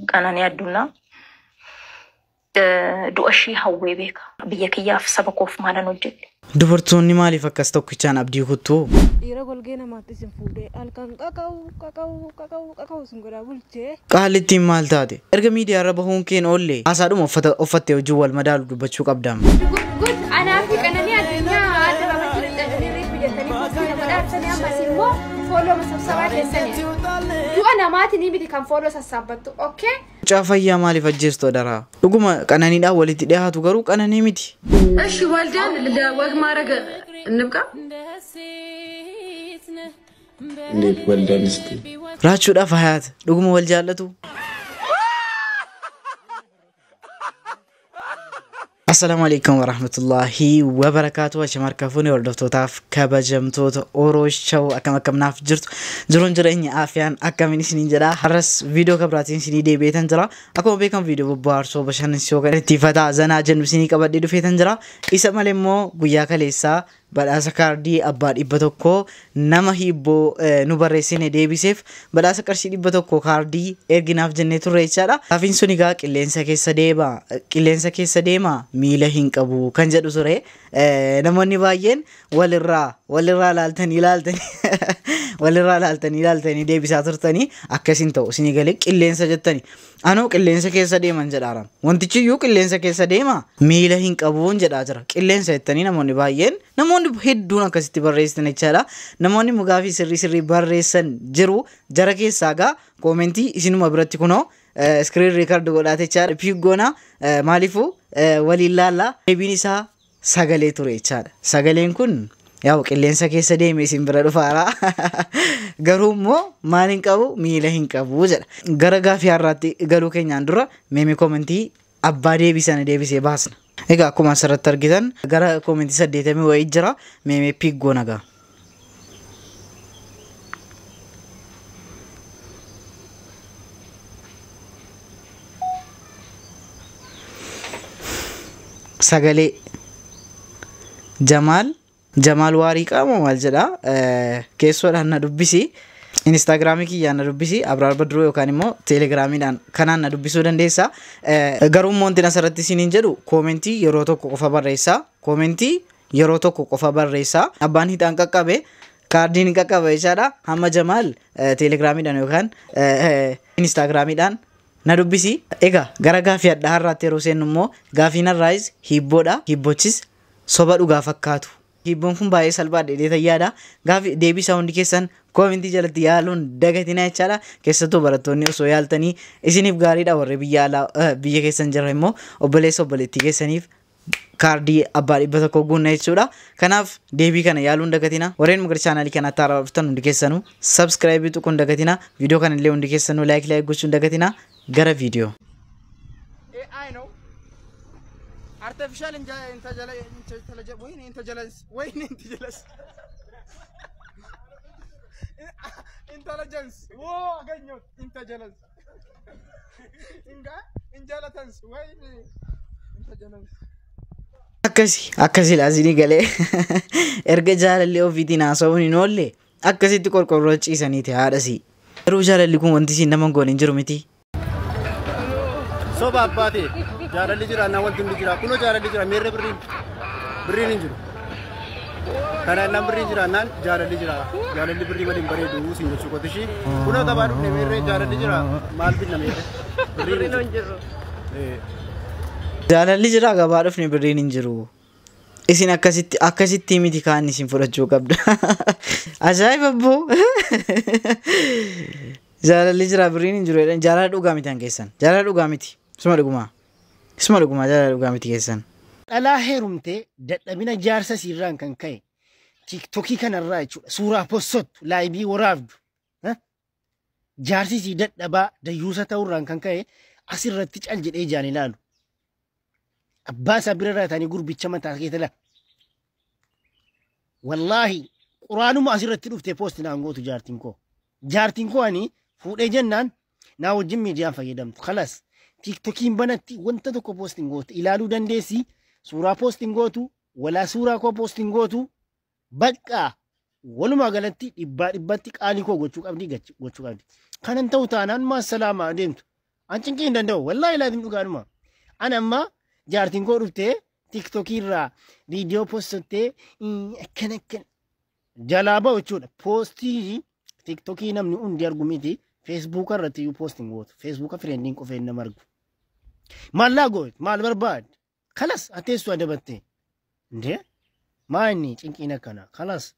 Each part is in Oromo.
Qananii Addunyaa du'a ishii hawwee beeka. Biyya kiyyaaf saba koof maalan hojjedhe? Dubartoonni maaliif akkas tokkichaan abdii kuttuu? Dhiira golgee namaatti isin fuudhee halkan qaqa'u qaqa'u qaqa'u qaqa'u isin godhaa bulchee. Qaalittiin maal taate? Erga miidiyaarra bahuun keen oollee haasaadhuma uffata uffattee wajjin wal madaalu dubbachuu qabdaam. Good, anaa fi Qananii Addunyaa adda baafachuu dadhabanii reefu jettanii postii nama dhaabsanii, ammas immoo follow sabsabaa keessanii. Du'a namaatiin miti kan follow sassaabbattu, okay? Mucaa fayyaa maaliif ajjeestu adaraa? Dhuguma Qananiidhaan walitti dhiyaatu garuu Qananii miti. እሺ ወልደን ለወግ ማድረግ እንብቃ። እንዴት ወልደን እስቲ Raachuudhaaf Hayaat dhuguma wal jaallatu? Assalaamu alaikum warahmatullahi wabarakaatu. Ashama harka fuuni hordoftootaaf kabajamtoota Oroo Show, akkam akkam naaf jirtu? Jiruun jireenya aafiyaan akkamiin isiniin jedha. Har'as viidiyoo kabiraatiin isinii deebi'eetan jira. Akkuma beekamu viidiyoo bobbohaarsoo, bashannansiisoo kan itti fataa zanaa jennu isinii qabadhee dhufeetan jira. Isa malee immoo guyyaa kaleessaa badhaasa kaardii abbaa 100 nama hibboo nu barreessine deebiseef badhaasa qarshii 100 kaardii erginaaf jennee turre jechaadha. Gaafiin sun egaa qilleensa keessa deema, qilleensa keessa deema, miila hin qabu kan jedhu ture. Namoonni baay'een walirraa laaltanii laaltanii walirraa laaltanii laaltanii deebisaa turtanii, akkasiin ta'u isinii galee qilleensa jettanii. Anoo qilleensa keessa deeman jedhaara. Wantichi iyyuu qilleensa keessa deema, miila hin qabuun jedhaa jira. Qilleensa jettanii namoonni baay'een, namoonni hedduun akkasitti barreessan jechaadha. Namoonni mugaafii sirrii sirrii barreessan jiru. Jara keessaa gaa koomentii isinuma biratti kunoo screen record godhaate jechaadha. Piiggoona maaliifuu waliin laallaa, deebiin isaa sagalee ture jechaadha. Sagaleen kun yaa'u qilleensa keessa deeme isin bira dhufaara. Garuu immoo maal hin qabu? Miila hin qabu jedha. Gara gaafii har'aatti galuu keenyaan dura meemee koomentii abbaa deebii sana deebisee baasna. Egaa akkuma asirratti argitan gara koomentii 80 wayii jira, meemee piiggoo nagaa. Sagalee Jamaal Waarii qaama maal jedha? Keessoodhaan na dubbisi, Instaagiraamii kiyyaan na dubbisi, Abraar Badruu, yookaan immoo Teelegiraamiidhaan kanaan na dubbisuu dandeessa. Garuu immoo wanti asirratti isiniin jedhu koomentii yeroo tokko qofa barreessaa, koomentii yeroo tokko qofa barreessaa. Abbaan hixaan qaqqabe kaardiin qaqqaba jechaadha. Hamma Jamaal Teelegiraamiidhaan yookaan Instaagiraamiidhaan na dubbisi. Egaa gara gaafii adda har'aatti yeroo seennu immoo gaafiin har'aayis hiibboodha. Hiibbochis soba dhugaa fakkaatu. Hiibboon kun baay'ee salphaadha jedhee yaada. Gaafii deebii isaa hundi keessan koomentii jalatti yaaluun dagatinaa jechaadha. Keessattuu barattoonni osoo yaaltanii isiniif gaariidha. Warri biyya alaa biyya keessan jira immoo obboleessa obboleettii keessaniif kaardii abbaa 100 guunna jechuudha. Kanaaf deebii kana yaaluun dagatina. Warreen gara chaanaalii kanaatti haaraa dhuftan hundi keessanuu subscribe tuquun dagatina. Viidiyoo kana illee hundi keessanuu like like gochuun dagatina. Gara viidiyoo. AI ነው፣ artificial intelligence ወይኔ intelligence ወይኔ intelligence intelligence ዎ አገኘሁት፣ intelligence እንጋ intelligence ወይኔ intelligence። Akkasi akkasi laazinii galee erga jaalallee ofiitiin haasa'uun hin oolle akkasitti qorqorroo ciisaniiti haadhasii. Garuu jaalalli kun wanti isiin nama goone hin jiru miti. Soba abbaate, jaalalli jira naan wanti hundi jira. Kunoo jaalalli jira, meerre birriin? Birriin hin jiru. Kana naan birriin jira naan jaalalli jira. Jaalalli birrii malee hin bareedu siin jechuu qotishi. Kunoo gabaa dhufne, meerre jaalalli jira? Maal binna, meerre? Birriin hin jiru. Jaalalli jira, gabaa dhufne, birriin hin jiru. Isin akkasitti akkasitti miti kaan isin fudhachuu qabda. Ajaa'iba abboo! Jaalalli jira, birriin hin jiru jedhan, jaalala dhugaa miti an keessan. Jaalala dhugaa miti. Isuma dhugumaa. Isuma dhugumaa jaalala dhugaa miti keessan. Dhalaa heerumtee dadhabina jaarsa siirraan kan ka'e TikTokii kanarraa jechuudha suuraa postottu, live waraabdu, jaarsi sii dadhabaa dayyuusa ta'urraan kan ka'e asirratti cal jedhee ijaan ilaalu. Abbaa isaa bira irraa ta'anii gurbicha mataa keessa la. Wallaahi quraanuma asirratti dhuftee post naan gootu jaartiin koo. Jaartiin koo ani fuudhee jennaan naa wajjin miidiyaan fayyadamtu. Kalas, TikTokiin banatti wanta tokko post hin gootu, ilaaluu dandeessi, suuraa post hin gootu, walaa suuraa koo post hin gootu, bakka walumaa galatti dhibbaa dhibbatti qaalii koo gochuu qabdi, gochuu qabdi. Kanan ta'u taanaan maassalaamaa adeemtu. An cinqii hin danda'u. Wallaahi laatiin dhugaadhuma. An amma jaartiin koo dhuftee tiktokii irraa viidiyoo postottee akkana akkana jalaa ba'u jechuudha. Poostii tiktokii namni hundi argu miti. Feesbuuka irratti iyyuu poostiin gootu. Feesbuuka fireendiin qofee nama argu. Maallaa gootu maal barbaad? Kalas ateessu adabatte. Indee maa inni cinqiin akkana kalas.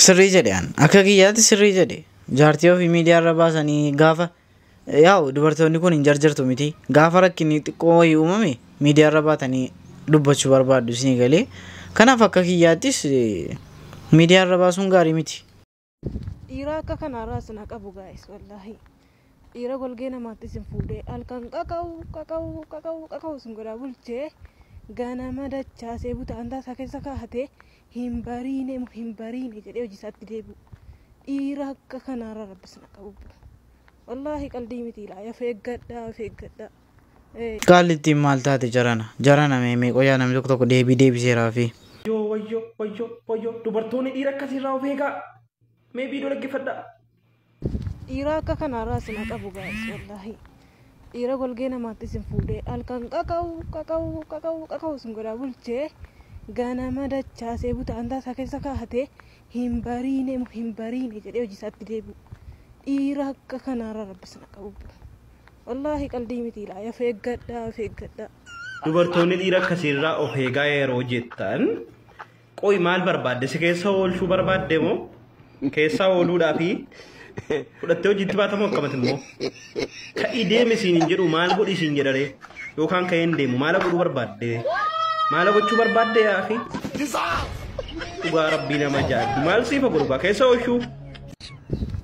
Sirrii jedhe an akka kiyyaatti sirrii jedhe jaartii ofii miidiyaa irra baasanii gaafa yaa'u dubartoonni kun hin jarjartu miti gaafa rakkinni xiqqoo wayii uumame miidiyaa irra baatanii dubbachuu barbaaddu isinii galee kanaaf akka kiyyaattis miidiyaa irra baasuun gaarii miti. Dhiira akka kanaarraa isin haa qabu gaa'is wallaahi. Dhiira golgee namaatti isin fuudhee halkan qaqa'u qaqa'u qaqa'u qaqa'u isin godhaa bulchee ganama dachaasee butaantaa isaa keessa kaa'atee hin bariine hin bariine jedhee hojii isaatti deebi'u. Dhiira akka kanaarraa rabbi isin haa qabu. Wallaahi qaldii miti laa of eeggadhaa of eeggadhaa. Qaallittiin maal taate jarana jarana meemee qoyaa namni tokko tokko deebii deebiseeraa fi. Wayyoo wayyoo wayyoo wayyoo dubartoonni dhiira akkasiirraa of eegaa. Mee viidiyoo dhaggeeffadhaa. Dhiira akka kanaarraa isin haa qabu gaa'is wallaahi. Dhiira golgee namaatti isin fuudhee halkan qaqa'u qaqa'u qaqa'u qaqa'u isin godhaa bulchee ganama dachaasee butaantaa isaa keessa kaa'atee hin bariine hin bariine jedhee hojii isaatti deebi'u. Dhiira akka kanaarraa rabbi isin haa qabu. Wallaahi qaldii miti laa of eeggadhaa of eeggadhaa. Dubartoonni dhiira akkasiirraa of eegaa yeroo jettan qo'i maal barbaadde si keessa oolchuu barbaadde moo keessaa ooluudhaa fi fudhattee hojiitti baatamoo akkamati immoo ka'ii deemi siin hin jedhu maal godhi siin jedharee yookaan ka'ee hin deemu maala godhuu barbaadde maala gochuu barbaadde yaafi dhugaa rabbii nama jaaddu maal siifa godhu gaa keessa oolchuu.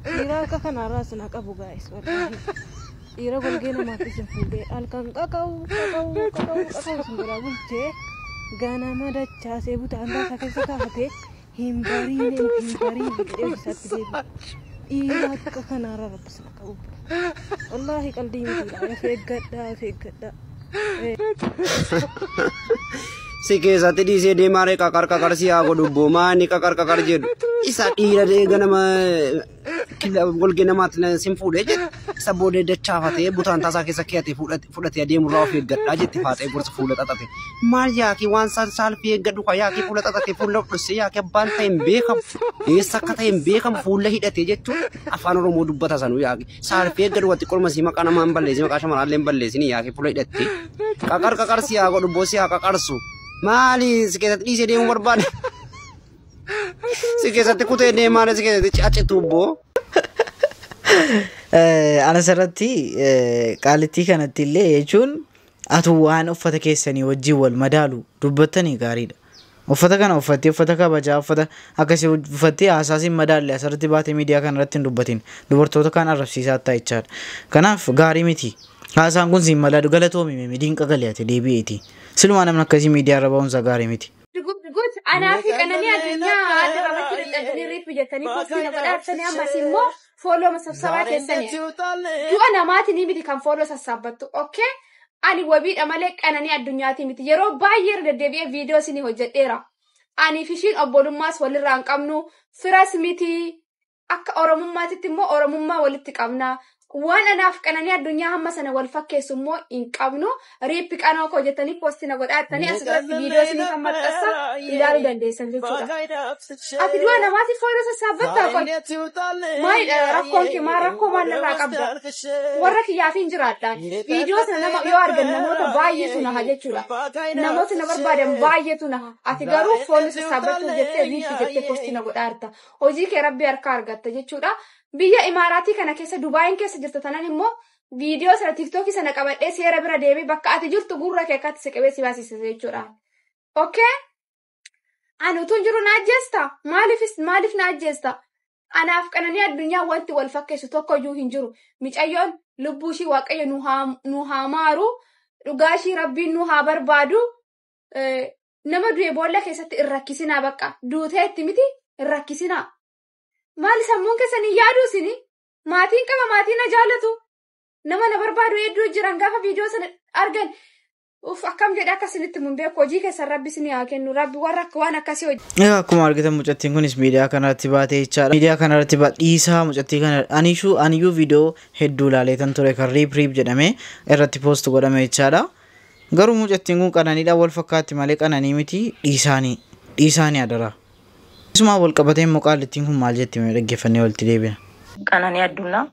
Dhiira akka kanaarraa isin haa qabu gaa'is wallaahi. Dhiira golgee namaatti isin fuudhee halkan qaqa'u qaqa'u qaqa'u qaqa'u isin godhaa bulchee ganama dachaasee butaantaa isaa keessa kaa'atee hin bariine hin bariine jedhee hojii isaatti deebi'u. Dhiira akka kanaarraa rabbi isin haa qabu. Wallaahi qaldii miti laa of eeggadhaa of eeggadhaa. Si keessatti dhiisee deemaa ree qaqar qaqar si haa godhu boomaa inni qaqar qaqar jedhu isa dhiira deega nama golgee namaatti sin fuudhee jedhe isa booda dachaafatee butaantaa isaa keessa keeyatee fudhatee adeemurraa of eeggadhaa jette faaxee gorsa fuula xaxate maal yaakii waan saalfii eeggadhu ka yaakii fuula xaxate fuula dhossee yaakii abbaan ta'e hin beekamu eessa akka ta'e hin beekamu fuula hidhatee jechuun afaan oromoo dubbata sanuu yaakii saalfii eeggadhu watti qorma sii maqaa namaa hin balleessin maqaa shamarraallee hin balleessin yaakii fuula hidhattee qaqar qaqar si haa godhu boo si haa qaqarsu. Maali si keessatti dhiisee deemuu barbaade? Si keessatti kutee deemaa si keessatti cacitu boo. Ana asirratti qaalittii kanatti illee jechuun atu waan uffata keessanii wajjin wal madaalu dubbattanii gaariidha. Uffata kana uffattee uffata kabajaa uffata akkasii uffattee haasaasiin madaalle asirratti baatee miidiyaa kana irratti hin dubbatin dubartoota kaan arrabsiisaa ta'ichaadha. Kanaaf gaarii miti. Haasaan kun siin madaalu galatoomi mee diinqa galee ati deebi'eeti. Silumaa namni akkasii miidiyaa irra ba'uunsa gaarii miti. Gut anaa fi qananii addunyaa adda babaatti dadhabanii riip jettanii postii na godhaatanii ammas immoo fooloo sassaabaa keessanii. Du'a namaatiin miti kan fooloo sassaabbattu. Okay? Ani wabiidha malee qananii addunyaatii miti. Yeroo baay'ee irra deddeebi'ee viidiyoo isinii hojjedheera. Ani fi ishiin obbolummaas walirraa hin qabnu. Firas miti. Akka oromummaatitti immoo oromummaa walitti qabna. Waan anaaf qananii addunyaa hamma sana wal fakkeessu immoo hin qabnu. Riippi qanoo koo jettanii poostii na godhattanii asirratti viidiyoo isinii kan maxxansa ilaaluu dandeessan jechuudha. Ati du'a namaatiif fooloo sassaabbattaa qoy. Maalidha rakkoon kee maal rakkoo maal narraa qabda? Warra kiyyaaf hin jiraadhaan. Viidiyoo sana nama yoo argan namoota baay'eetu naha jechuudha. Namoota na barbaadan baay'eetu naha. Ati garuu fooloo sassaabbachuuf jettee riippi jettee poostii na godhaarta. Hojii kee rabbi harkaa argatta jechuudha. Biyya Imaaraatii kana keessa Dubaayin keessa jirta tanan immoo viidiyoo sana tiiktookii sana qabadhee seera bira deemee bakka ati jirtu gurra kee akkatti siqabee si baasisa jechuudha. Okay? Ani utuun jiru na ajjeesta? Maaliif na ajjeesta? Anaaf qananii addunyaa wanti wal fakkeessu tokko iyyuu hin jiru. Micayyoon lubbuu ishii waaqayyo nu haa maaru, dhugaa ishii rabbiin nu haa barbaadu. Nama du'e boolla keessatti hin rakkisinaa bakka. Duuteetti miti hin rakkisinaa. Maali sammuun keessanii yaaduu isini? Maatiin qaba maatiin na jaallatu. Nama na barbaadu hedduu jiran gaafa viidiyoo sana argan Uff akkam jedhe akkasinitti mun beeku hojii keessan rabbi isin haa kennu rabbi warra akka waan akkasii hojii. Egaa akkuma argitan mucattiin kunis miidiyaa kanarratti baatee jechaadha. Miidiyaa kanarratti dhiisaa mucattii kana aniishuu aniyyuu viidiyoo hedduu ilaaleetan ture kan riip riip jedhamee irratti poost godhame jechaadha. Garuu mucattiin kun qananiidha wal fakkaatti malee qananii miti dhiisaanii dhiisaanii adaraa. Isumaa wal qabatee immoo qaallittiin kun maal jetti mee dhaggeeffannee walitti deebina. Qananii addunyaa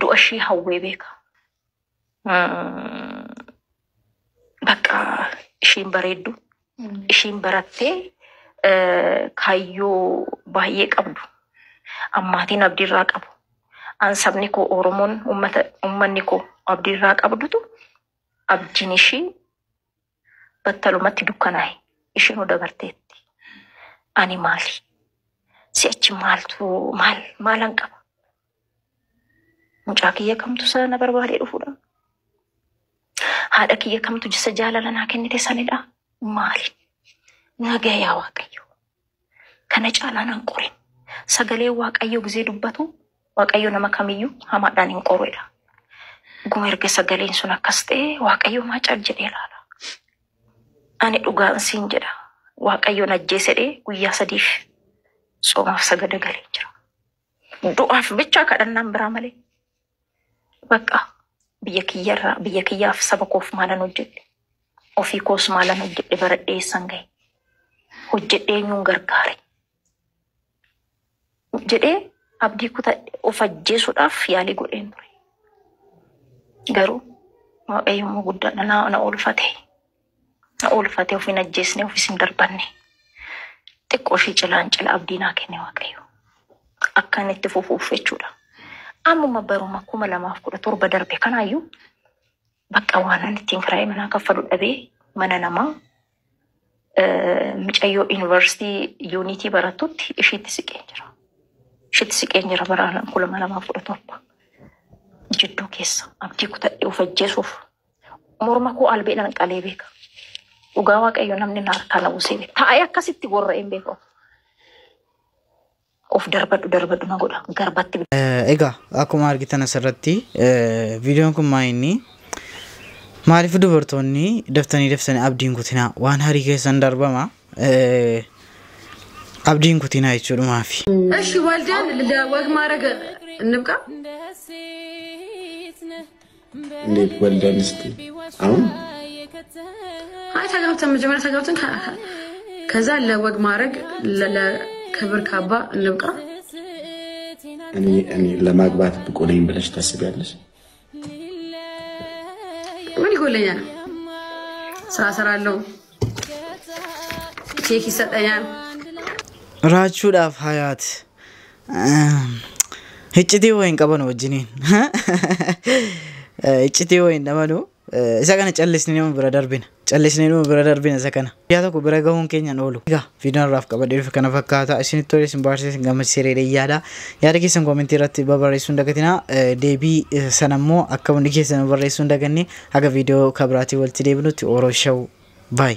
du'a ishii hawwee beeka. Bakka ishiin bareeddu, ishiin barattee kaayyoo baay'ee qabdu, ammaatiin abdiirraa qabu. An sabni koo Oromoon uummanni koo abdiirraa qabdutu abdiin ishii battalumatti dukkanaa'e. Ishiinuu dabarteetti. Ani maali? Si'achi maaltu maal maalan qaba? Mucaa kiyya kamtu sana barbaadee dhufuudha? Haadha kiyya kamtu jisa jaalala naa kennite sanidha? Maali? Nagaa yaa Waaqayyo. Kana caalaa nan qorin. Sagalee Waaqayyo gisee dubbatu Waaqayyo nama kamiyyuu hamaadhaan hin qoruudha. Guma erga sagaleen sun akkas ta'e Waaqayyo maa cal jedhee ilaala. Ani dhugaan siin jedha. Waaqayyo na ajjeesedhee guyyaa sadiif soomaaf sagada galee jira. Du'aaf bichaa kadhannaan biraa malee. Bakka biyya kiyyarraa biyya kiyyaaf saba koof maalan hojjedhe. Ofii koos maalan hojjedhe baradhee eessan gahe. Hojjedhee eenyuun gargaare. Jedhee abdii kutadhe of ajjeesuudhaaf yaalii godheen ture. Garuu Waaqayyo immoo guddaadha na oolfate. Na oolfate of hin ajjeesne ofis hin darbanne. Xiqqoo ishii cilaan cila abdii naa kenne Waaqayyo. Akka inni itti fufuuf jechuudha. Ammuma baruma 2017 darbe kanaayyuu bakka waan ani ittiin kiraayee manaa kaffalu dhabee mana namaa mucayyoo yuunivarsiitii yuunitii barattutti ishiitti siqeen jira. Ishiitti siqeen jira bara 2017 jidduu keessa abdii kutadhee of ajjeesuuf morma koo albeedhaan qalee beeka. Dhugaa Waaqayyo namni na harkaa na buusee beeka. Taa'ee akkasitti gorra'een beeka. Of darbadhu darbadhu na godha garbatti. Egaa akkuma argitan asirratti viidiyoon kun maa inni maaliif dubartoonni daftanii daftanii abdiin kutinaa waan harii keessan darbama abdiin kutinaa jechuudhumaafi. እሺ ወልደን ለወግ ማድረግ እንብቃ። እንዴት ወልደን እስቲ አሁን አይ ተጋብተን መጀመሪያ ተጋብተን ከዛ ለወግ ማድረግ ለክብር ካባ እንብቃ። እኔ ለማግባት ብቁ ነኝ ብለሽ ታስቢያለሽ? ምን ይጎለኛል? ስራ እሰራለሁ፣ ኬክ ይሰጠኛል። Raachuudhaaf hayaat iccitii wayiin qaban wajjiniin iccitii wayiin dhabanu isa kana callisnee nama bira darbina callisnee nama bira darbina isa kana guyyaa tokko bira gahuun keenya hin oolu. Egaa viidiyoon irraaf qabadhee dhufe kana fakkaata isinitti tole isin baarsiise isin gammachiisee yaada yaada keessan koomentii irratti barreessuu hin dagatinaa deebii sana immoo akka hundi keessan barreessuu hin daganne haga viidiyoo kabiraatii walitti deebinutti Oroo Show baay.